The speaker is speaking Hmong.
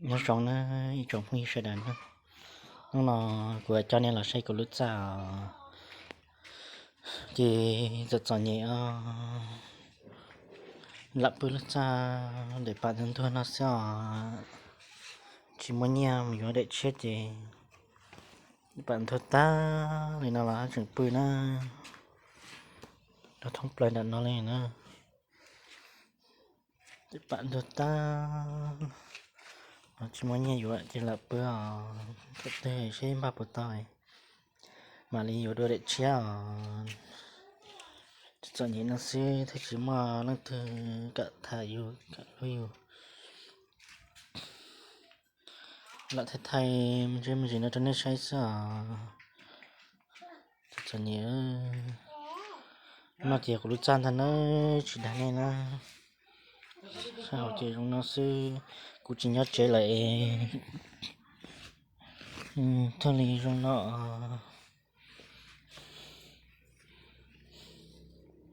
Nyob zoo na ib tsoom phooj ywg sawv daws na, hnub no kuv coj nej los saib kuv lub txaj os. Ces txom txom nyem os, lam pw lub txaj daim pam ntuag ntuag no xwb os, tsis muaj nyiaj mus yuav daim tshiab ces pam ntuag tag li no los tseem pw na, rau thoob plaws nram no li na. Daim pam ntuag tag los tsis muaj nyiaj yuav ces lam pw os, thaum twg seb npaj puas tau mam li yuav dua daim tshiab os. Txom txom nyem no xwb thiaj tsis muaj leej twg kam tham yus kam hlub yus. Lam thaij thaij me ntsis me ntsis no rau nej saib xwb os. Txom txom nyem. No ces kuv lub txaj ntag na, tsis dag nej na. Sab hauv ces zoo no xwb, kuv tsis nyob tsev lawm es thiaj li zoo no os.